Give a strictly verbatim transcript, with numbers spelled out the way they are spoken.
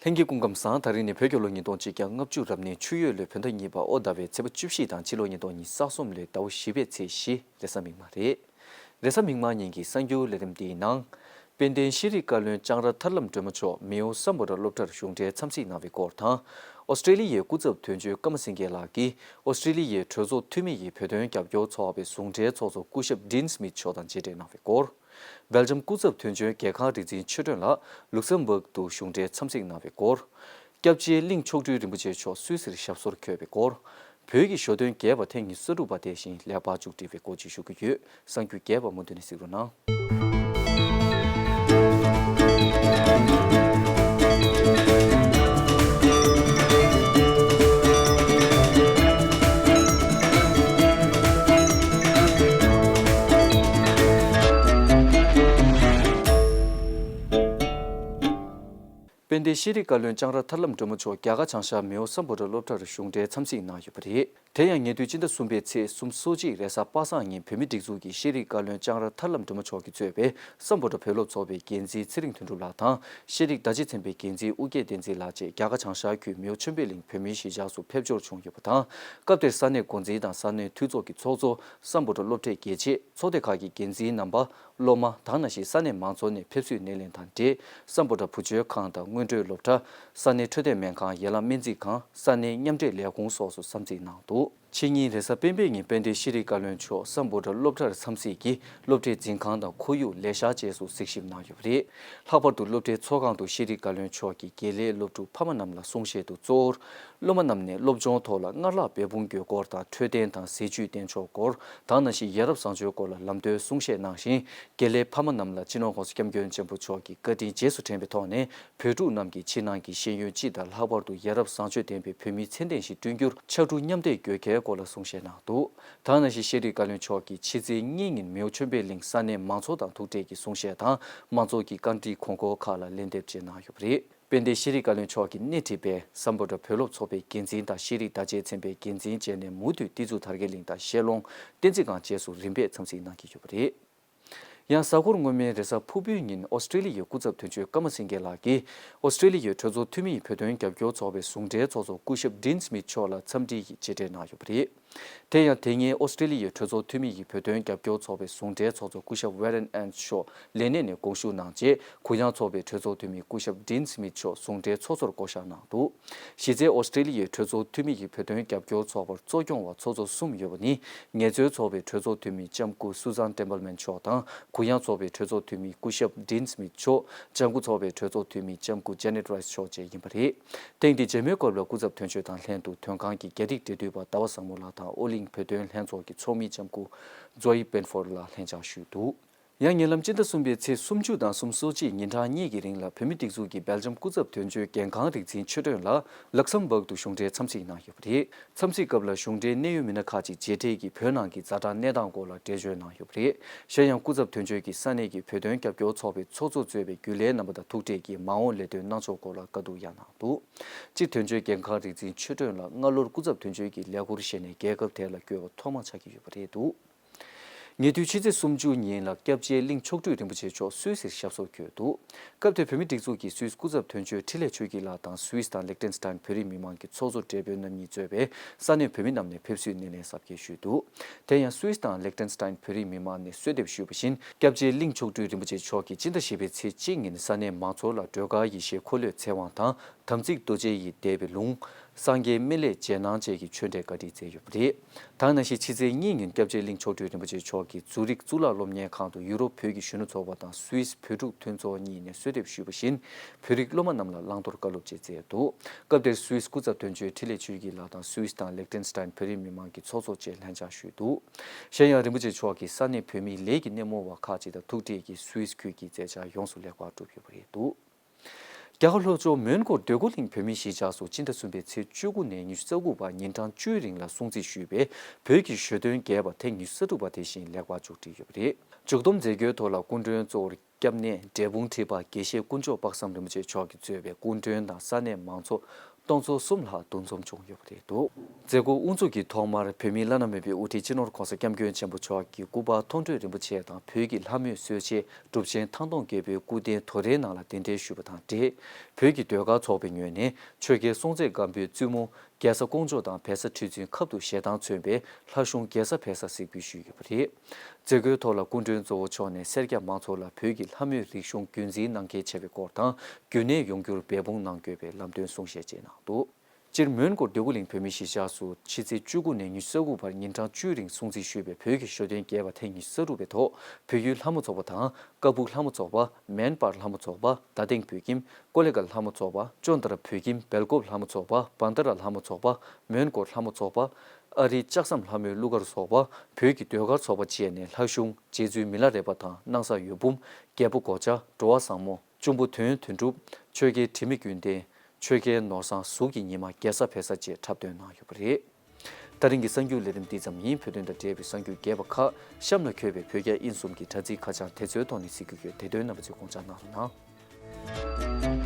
ལྷན་རྒྱས་སྐུ་ཁམས་བཟང་། ད་རིང་ནི་བོད་རྒྱལ་ལོ་ཉིས་སྟོང་ཆིག་བརྒྱ་ལྔ་བཅུ་རབ་གནས་ཆུ་ཡོས་ལོའི་བོད་ཟླ་གཉིས་པ་ཨོ་ཟླ་བའི་ཚེས་པ་བཅུ་བཞི་དང་ཕྱི་ལོ་ཉིས་སྟོང་ཉི་ཤུ་རྩ་གསུམ་ལོའི་ཟླ་བ་བཞི་པའི་ཚེས་བཞི་རེས་གཟའ་མིག་དམར་རེད། རེས་གཟའ་མིག་དམར་ཉིན་གྱི་གསར་འགྱུར་ལས་རིམ་འདིའི་ནང་། དཔལ་ལྡན་ཤེས་རིག་བཀའ་བློན་ལྕང་ར་ཐར་ལམ་སྒྲོལ་མ་མཆོག་མེའོ་སམ་བྷོ་ཊ་སློབ་གྲྭར་གཞུང་འབྲེལ་འཚམས་གཟིགས་གནང་བའི་སྐོར་དང་། ཨོ་སི་ཀྲེ་ལི་ཡའི་སྐུ་ཚབ་དོན་གཅོད་ཀརྨ་སེང་གེ་ལགས་ཀྱིས་ཨོ་སི་ཀྲེ་ལི་ཡའི་གྲོས་ཚོགས་འཐུས་མི་ཡི་བོད་དོན་རྒྱབ་སྐྱོར་ཚོགས་པའི་ཟུང་འབྲེལ་ཚོགས་གཙོ་སྐུ་ཞབས་ཌིན་སྨིད་མཆོག་དང་མཇལ་འཕྲད་གནང་བའི་སྐོར། སྦེལ་ཇམ་སྐུ་ཚབ་དོན་གཅོད་རྒྱལ་ཁང་རིག་འཛིན་ཆོས་སྒྲོན་ལགས་ལུག་སེམ་སྦུག་ཏུ་གཞུང་འབྲེལ་འཚམས་གཟིགས་གནང་བའི་སྐོར། སྐྱབས་རྗེ་གླིང་མཆོག་སྤྲུལ་རིན་པོ་ཆེ་མཆོག་སུད་སིར་ཞབས་སོར་འཁོད་པའི་སྐོར། བོད་ཀྱི་ཞོ་སྟོན་རྒྱས་པ་ཐེངས་ཉི་ཤུ་རྩ་དྲུག་པ་དེ་བཞིན་ལེགས་པར་མཇུག་སྒྲིལ་བའི་སྐོར་བཅས་ཞུ་གི་ཡོད། གསར་འགྱུར་རྒྱས་པ་མུ་མཐུད་ནས་གཟིགས་རོགས་གནང་། དཔལ་ལྡན་ཤེས་རིག་བཀའ་བློན་ལྕང་ར་ཐར་ལམ་སྒྲོལ་མ་མཆོག་རྒྱ་གར་བྱང་ཤར་མེའོ་སམ་བྷོ་ཊ་སློབ་གྲྭར་གཞུང་འབྲེལ་འཚམས་གཟིགས་གནང་ཡོད་པ་རེད། དེ་ཡང་ཉེ་དུས་སྤྱི་ཟླ་གསུམ་པའི་ཚེས་སུམ་ཅུ་སོ་གཅིག་རེས་གཟའ་པ་སངས་ཉིན་བོད་མིའི་སྒྲིག་འཛུགས་ཀྱི་ཤེས་རིག་བཀའ་བློན་ལྕང་ར་ཐར་ལམ་སྒྲོལ་མ་མཆོག་གིས་གཙོས་པའི་སམ་བྷོ་ཊ་བོད་སློབ་ཚོགས་པའི་འགན་འཛིན་ཚེ་རིང་དོན་གྲུབ་ལགས་དང་། ཤེས་རིག་བདག་གཅེས་ཚན་པའི་འགན་འཛིན་ཨུ་རྒྱལ་བསྟན་འཛིན་ལགས་བཅས་རྒྱ་གར་བྱང་ཤར་ཁུལ་མེའོ་ཆོས་འཕེལ་གླིང་བོད་མིའི་གཞིས་ཆགས་སུ་ཕེབས་འབྱོར་བྱུང་ཡོད་པ་དང་། སྐབས་དེར་ས་གནས་འགོ་འཛིན་དང་ས་གནས་འཐུས་ཚོགས་ཀྱི་ཚོགས་གཙོ། སམ་བྷོ་ཊ་སློབ་གྲྭའི་དགེ་ཆེ། ཚོགས་སྡེ་ཁག་གི་འགན་འཛིན་རྣམ་པ། སློབ་མ་དང་ནང་བཞིན་ས་གནས་མང་ཚོགས་ནས་ཕེབས་བསུའི་སྣེ་ལེན་དང་འབྲེལ། སམ་བྷོ་ཊ་བུ་བཅོལ་ཁང་དང་སྔོན་འགྲོའི་སློབ་གྲྭ། ས་གནས་འཕྲོད་བསྟེན་སྨན་ཁང་། ཡན་ལག་སྨན་རྩིས་ཁང་། ས་གནས་མཉམ་འབྲེལ་ལས་ཁུངས་སོགས་སུ་འཚམས་གཟིགས་གནང་འདུག་ཕྱི་ཉིན་རེས་གཟའ་སྤེན་པའི་ཉིན་དཔལ་ལྡན་ཤེས་རིག་བཀའ་བློན་མཆོག་སམ་བྷོ་ཊ་སློབ་གྲྭར་འཚམས་གཟིགས་ཀྱིས་སློབ་གྲྭའི་འཛིན་ཁང་དང་ཁོར་ཡུག་ལས་འཆར་བཅས་སུ་གཟིགས་ཞིབ་གནང་ཡོད་པ་རེད། ལྷག་པར་དུ་སློབ་གྲྭའི་ཚོགས་ཁང་དུ་ཤེས་རིག་བཀའ་བློན་མཆོག་གིས་དགེ་ལས་སློབ་ཕྲུག་ཕ་མ་རྣམས་ལ་གསུང་བཤད་དུ་གཙོ་བོར། སློབ་མ་རྣམས་ནས་སློབ་སྦྱོང་ཐོག་ལ་སྔར་ལྷག་འབད་འབུངས་དགོས་སྐོར་དང་། འཕྲོད་བསྟེན་དང་ཟས་བཅུད་བསྟེན་ཕྱོགས་སྐོར་དང་ནང་བཞིན་ཡ་རབས་བཟང་སྤྱོད་སྐོར་ལ་ལམ་སྟོན་གསུང་བཤད་གནང་ཞིང་། དགེ་ལས་ཕ་མ་རྣམས་ལ་སྤྱི་ནོར་༸གོང་ས་༸སྐྱབས་མགོན་ཆེན་པོ་མཆོག་གི་བཀའ་དྲིན་རྗེས་སུ་དྲན་པའི་ཐོག་ནས། བོད་ཕྲུག་རྣམས་ཀྱི་ཕྱི་ནང་གི་ཤེས་ཡོན་སྤྱི་དང་། ལྷག་པར་དུ་ཡ་རབས་བཟང་སྤྱོད་ལྡན་པའི་བོད་མིའི་ཚད་ལྡན་ཞིག་བསྐྲུན་རྒྱུར་ཕྱར་གྲུ་མཉམ་འདེགས་དགོས་གལ་སྐོར་ལ་གསུང་བཤད་གནང་འདུག་དེ་ནང་བཞིན་ཤེས་རིག་བཀའ་བློན་མཆོག་གིས་ཕྱི་ཚེས་གཉིས་ཉིན་མེའོ་ཆོས་འཕེལ་གླིང་ས་གནས་མང་ཚོགས་དང་ཐུག་འཕྲད་ཀྱིས་གསུང་བཤད་དང་། མང་ཚོགས་ཀྱི་བཀའ་འདྲི་དགོངས་སྐོར་ཁག་ལ་ལན་འདེབས་བཅས་གནང་ཡོད་པ་རེད། དཔལ་ལྡན་ཤེས་རིག་བཀའ་བློན་མཆོག་གིས་སྣེ་ཁྲིད་པའི་སམ་བྷོ་ཊ་བོད་སློབ་ཚོགས་པའི་འགན་འཛིན་དང་ཤེས་རིག་བདག་གཅེས་ཚན་པའི་འགན་འཛིན་བཅས་ནས་མུ་མཐུད་ཏི་ཛུ་དར་རྒྱས་གླིང་དང་ཤེ་ལོང་། བསྟན་འཛིན་སྒང་བཅས་སུ་རིམ་པས་འཚམས་གཟིགས་གནང་གི་ཡོད་པ་རེད། ཡང་གཟའ་འཁོར་སྔོན་མའི་རེས་གཟའ་ཕུར་བུའི་ཉིན་ཨོ་སི་ཀྲེ་ལི་ཡའི་སྐུ་ཚབ་དོན་གཅོད་ཀརྨ་སེང་གེ་ལགས་ཀྱིས་ཨོ་སི་ཀྲེ་ལི་ཡའི་གྲོས་ཚོགས་འཐུས་མི་ཡི་བོད་དོན་རྒྱབ་སྐྱོར་ཚོགས་པའི་ཟུང་འབྲེལ་ཚོགས་གཙོ་སྐུ་ཞབས་ཌིན་སྨིད་མཆོག་ལ་འཚམས་འདྲི་ཡི་མཇལ་འཕྲད་གནང་ཡོད་པ་རེད། དེ་ཡང་དེ་སྔའི་ཨོ་སི་ཀྲེ་ལི་ཡའི་གྲོས་ཚོགས་འཐུས་མི་ཡི་བོད་དོན་རྒྱབ་སྐྱོར་ཚོགས་པའི་ཟུང་འབྲེལ་ཚོགས་གཙོ་སྐུ་ཞབས་ཝེ་རན་ཨན་མཆོག་ལས་གནས་ནས་དགོངས་ཞུ་གནང་རྗེས། གུ་ཡངས་ཚོགས་པའི་གྲོས་ཚོགས་འཐུས་མི་སྐུ་ཞབས་ཌིན་སྨིད་མཆོག་ཟུང་འབྲེལ་ཚོགས་གཙོར་བསྐོ་གཞག་གནང་འདུག་གཞི་རྩའི་ཨོ་སི་ཀྲེ་ལི་ཡའི་གྲོས་ཚོགས་འཐུས་མི་ཡི་བོད་དོན་རྒྱབ་སྐྱོར་ཚོགས་པར་གཙོ་སྐྱོང་བ་ཚོགས་གཙོ་གསུམ་ཡོད་པ་ནི། ངལ་རྩོལ་ཚོགས་པའི་གྲོས་ཚོགས་འཐུས་མི་ལྕམ་སྐུ་སུ་ཛན་ཊེམ་པལ་མན་མཆོག་དང་། གུ་ཡངས་ཚོགས་པའི་གྲོས་ཚོགས་འཐུས་མི་སྐུ་ཞབས་ཌིན་སྨིད་མཆོག་ལྕང་སྐུ་ཚོགས་པའི་གྲོས་ཚོགས་འཐུས་མི་ལྕམ་སྐུ་ཇེ་ནེཊ་རའི་སི་མཆོག་བཅས་ཡིན་པ་རེད། ཐེངས་འདིའི་མཇལ་མོལ་སྐབས་ལ་སྐུ་ཚབ་དོན་གཅོད་དང་ལྷན་དུ་དོན་ཁང་གི་རྒྱ་རིགས་འབྲེལ་མཐུད་པ་ཟླ་བ་བཟང་མོ་ལགས་དང་ཨོ་གླིང་བོད་དོན་ལྷན་ཚོགས་ཀྱི་ཚོགས་མི་ལྕམ་སྐུ་ཛོ་ཡི་པེན་ཧྥོར་ལགས་ལྷན་བཅར་ཞུས་འདུག་ཡང་ཉེ་ལམ་སྤྱི་ཟླ་གསུམ་པའི་ཚེས་སུམ་ཅུ་དང་སུམ་ཅུ་སོ་གཅིག་ཉིན་གྲངས་གཉིས་ཀྱི་རིང་ལ་བོད་མིའི་སྒྲིག་འཛུགས་ཀྱི་སྦེལ་ཇམ་སྐུ་ཚབ་དོན་གཅོད་རྒྱལ་ཁང་རིག་འཛིན་ཆོས་སྒྲོན་ལགས་ལག་སམ་སྦག་ཏུ་གཞུང་འབྲེལ་འཚམས་གཟིགས་གནང་ཡོད་པ་རེད། འཚམས་གཟིགས་སྐབས་ལ་གཞུང་འབྲེལ་གནད་ཡོད་མི་སྣ་ཁག་ཅིག་མཇལ་འཕྲད་ཀྱིས་བོད་ནང་གི་ཛ་དྲག་གནས་སྟངས་སྐོར་ལ་འགྲེལ་བརྗོད་གནང་ཡོད་པ་རེད། གཞན་ཡང་སྐུ་ཚབ་དོན་གཅོད་ཀྱིས་ས་གནས་ཀྱི་བོད་དོན་རྒྱབ་སྐྱོར་ཚོགས་པའི་ཚོགས་གཙོ་གཙོས་པའི་རྒྱུན་ལས་རྣམ་པ་དང་ཐུག་འཕྲད་ཀྱིས་མ་འོངས་ལས་དོན་གནང་ཕྱོགས་སྐོར་ལ་བཀའ་བསྡུར་ཡང་གནང་འདུག་སྤྱིར་དོན་གཅོད་རྒྱལ་ཁང་རིག་འཛིན་ཆོས་སྒྲོན་ལགས་སྔ་ལོར་སྐུ་ཚབ་དོན་གཅོད་ཀྱི་ལས་འཁུར་བཞེས་ནས་རྒྱལ་ཁབ་དེ་ལ་བསྐོས་པ་ཐོག་མ་ཆགས་ཀྱི་ཡོད་པ་རེད་འདུག་ཉེ་དུས་ཕྱི་ཚེས་སུམ་ཅུ་ཉིན་ལ་སྐྱབས་རྗེ་གླིང་མཆོག་སྤྲུལ་རིན་པོ་ཆེ་མཆོག་སུད་སིར་ཞབས་སོར་འཁོད་འདུག་སྐབས་དེར་བོད་མིའི་སྒྲིག་འཛུགས་ཀྱི་སུད་སི་སྐུ་ཚབ་དོན་གཅོད་འཕྲིན་ལས་ཆོས་སྐྱིད་ལགས་དང་སུད་སི་དང་ལིག་ཏེན་སི་ཏན་བོད་རིགས་མི་མང་གི་ཚོགས་གཙོ་བགྲེས་པོ་རྣམ་གཉིས་གཙོས་པའི་ས་གནས་བོད་མི་རྣམས་ནས་ཕེབས་བསུའི་སྣེ་ལེན་གཟབ་རྒྱས་ཞུས་འདུག་དེ་ཡང་སུད་སི་དང་ལིག་ཏེན་སི་ཏན་བོད་རིགས་མི་མང་ནས་གསོལ་འདེབས་ཞུས་པ་བཞིན། སྐྱབས་རྗེ་གླིང་མཆོག་སྤྲུལ་རིན་པོ་ཆེ་མཆོག་གིས་སྤྱི་ཟླ་བཞི་པའི་ཚེས་གཅིག་ཉིན་ས་གནས་མང་ཚོགས་ལ་སྒྲོལ་དཀར་ཡེ་ཤེས་འཁོར་ལོའི་ཚེ་དབང་དང་། དམ་ཚིག་རྡོ་རྗེ་ཡིས་འདས་པའི་ལུང་། སངས་རྒྱས་སྨན་བླའི་རྗེས་གནང་བཅས་ཀྱི་ཆོས་འབྲེལ་བཀའ་དྲིན་སྩལ་ཡོད་པ་རེད། དེ་ནང་བཞིན་ཕྱི་ཚེས་གཉིས་ཉིན་སྐྱབས་རྗེ་གླིང་མཆོག་སྤྲུལ་རིན་པོ་ཆེ་མཆོག་གིས་ཛུ་རིག་གཙུག་ལག་སློབ་གཉེར་ཁང་དུ་ཡུ་རོབ་བོད་ཀྱི་གཞོན་ནུ་ཚོགས་པ་དང་སུད་སི་བོད་ཕྲུག་མཐུན་ཚོགས་གཉིས་ནས་གསོལ་འདེབས་ཞུས་པ་བཞིན། བོད་རིགས་སློབ་མ་རྣམས་ལ་བླང་དོར་བཀའ་སློབ་བཅས་སྩལ་འདུག་སྐབས་དེར་སུད་སི་སྐུ་ཚབ་དོན་གཅོད་འཕྲིན་ལས་ཆོས་སྐྱིད་ལགས་དང་སུད་སི་དང་ལིག་ཏེན་སི་ཏན་བོད་རིགས་མི་མང་གི་ཚོགས་གཙོ་བཅས་ལྷན་བཅར་ཞུས་འདུག་གཞན་ཡང་རིན་པོ་ཆེ་མཆོག་གིས་ས་གནས་བོད་མིའི་ལས་ཀྱི་སྣེ་མོ་བ་ཁག་ཅིག་དང་ཐུག་འཕྲད་ཀྱིས་སུད་སི་ཁུལ་གྱི་མཛད་འཆར་ཡོངས་སུ་ལེགས་པར་གྲུབ་ཡོད་པ་རེད་འདུག་རྒྱ་གར་ལྷོ་ཕྱོགས་མོན་གྷོ་འདོད་རྒུ་གླིང་བོད་མིའི་གཞིས་ཆགས་སུ་སྤྱི་ཟླ་གསུམ་པའི་ཚེས་བཅུ་དགུ་ནས་ཉི་ཤུ་རྩ་དགུ་བར་ཉིན་གྲངས་བཅུའི་རིང་ལ་སྲུང་བརྩི་ཞུས་པའི་བོད་ཀྱི་ཞོ་སྟོན་རྒྱས་པ་ཐེངས་ཉི་ཤུ་རྩ་དྲུག་པ་དེ་བཞིན་ལེགས་པར་མཇུག་སྒྲིལ་ཡོད་པ་རེད། མཇུག་བསྡོམས་མཛད་སྒོའི་ཐོག་ལ་སྐུ་མགྲོན་གཙོ་བོར་སྐྱབས་གནས་འབྲས་སྤུངས་ཁྲི་པ་དགེ་བཤེས་དཀོན་མཆོག་དཔག་བསམ་རིན་པོ་ཆེ་མཆོག་གིས་གཙོས་པའི་སྐུ་མགྲོན་དང་ས་གནས་མང་ཚོགས་ སྟོང་ཚོ་གསུམ་ལྷག་འདུ་འཛོམས་བྱུང་ཡོད་པ་རེད་འདུག་མཛད་སྒོ་དབུ་འཛུགས་ཀྱི་ཐོག་མར་བོད་མིའི་བླ་ན་མེད་པའི་དབུ་ཁྲིད་སྤྱི་ནོར་༸གོང་ས་༸སྐྱབས་མགོན་ཆེན་པོ་མཆོག་གིས་སྐུ་པར་མཐོང་གྲོལ་རིན་པོ་ཆེ་དང་བོད་ཀྱི་ལྷ་མོའི་སྲོལ་ཆས་གྲུབ་ཆེན་ཐང་སྟོང་རྒྱལ་པོའི་སྐུ་རྟེན་དོ་རེའི་ནང་ལ་གདན་འདྲེན་ཞུས་པ་དང་འབྲེལ། བོད་ཀྱི་ཟློས་གར་ཚོགས་པའི་ངོས་ནས་ཆོས་རྒྱལ་སྲོང་བཙན་སྒམ་པོའི་བཙུན་མོ་རྒྱལ་ས་ཀོང་ཇོ་དང་བལ་བཟའ་ཁྲི་བཙུན་ཁབ་ཏུ་བཞེས་སྟངས་མཚོན་པའི་ལྷ་གཞུང་རྒྱལ་བཟའ་བལ་བཟའ་གཟིགས་འབུལ་ཞུས་ཡོད་པ་རེད། མཛད་སྒོའི་ཐོག་ལ་སྐུ་མགྲོན་གཙོ་བོ་མཆོག་ནས་སེར་སྐྱ་མང་ཚོགས་ལ་བོད་ཀྱི་ལྷ་མོའི་རིག་གཞུང་རྒྱུན་འཛིན་གནང་གལ་ཆེ་བའི་སྐོར་དང་། རྒྱུན་གནས་ཡོང་རྒྱུར་འབད་འབུངས་གནང་དགོས་པའི་ལམ་སྟོན་གསུང་བཤད་བཅས་གནང་འདུག་སྤྱིར་མོན་གྷོ་འདོད་རྒུ་གླིང་བོད་མིའི་གཞིས་ཆགས་སུ་ཕྱི་ཚེས་བཅུ་དགུ་ནས་ཉི་ཤུ་རྩ་དགུ་བར་ཉིན་གྲངས་བཅུའི་རིང་སྲུང་བརྩི་ཞུས་པའི་བོད་ཀྱི་ཞོ་སྟོན་རྒྱས་པ་ཐེངས་ཉི་ཤུ་རྩ་དྲུག་པའི་ཐོག་བོད་ཡུལ་ལྷ་མོ་ཚོགས་པ་དང་། ཀ་སྦུག་ལྷ་མོ་ཚོགས་པ། མན་སྤར་ལྷ་མོ་ཚོགས་པ། རྡ་སྟེང་བོད་ཁྱིམ། ཀོ་ལེ་གལ་ལྷ་མོ་ཚོགས་པ། ཅོན་ཏ་ར་བོད་ཁྱིམ། སྦེལ་ཀོབ་ལྷ་མོ་ཚོགས་པ། བན་ཏ་ར་ལྷ་མོ་ཚོགས་པ། མོན་གྷོ་ལྷ་མོ་ཚོགས་པ། ཨ་རིའི་ལྕགས་ཟམ་ལྷ་མོའི་གླུ་གར་ཚོགས་པ། བོད་ཀྱི་ཟློས་གར་ཚོགས་པ་བཅས་ནས་ལྷ་གཞུང་། རྗེ་བཙུན་མི་ལ་རས་པ་དང་སྣང་ས་འོད་འབུམ། རྒྱལ་པོ་སྒོ་བྱ། འགྲོ་བ་བཟང་མོ། གཅུང་པོ་དོན་དོན་གྲུབ། ཆོས་རྒྱལ་དྲི་མེད་ཀུན་ལྡན། ཆོས་རྒྱལ་ནོར་བཟང་། གཟུགས་ཀྱི་ཉི་མ། རྒྱལ་བཟའ་བལ་བཟའ་བཅས་འཁྲབ་སྟོན་གནང་ཡོད་པ་རེད། ད་རིང་གི་གསར་འགྱུར་ལས་རིམ་འདི་ཙམ་ཡིན། བོད་དོན་དང་འབྲེལ་བའི་གསར་འགྱུར་རྒྱས་པ་ཁག་གཤམ་ལ་འཁོད་པའི་བོད་རྒྱ་དབྱིན་གསུམ་གྱི་དྲ་ཚིགས་ཁ་བྱང་དེ་ཚོའི་ཐོག་ནས་གཟིགས་རྒྱུ་ཡོད། དེ་དོན་རྣམ་པ་ཚོས་དགོངས་འཇགས་གནང་རོགས་གནང་།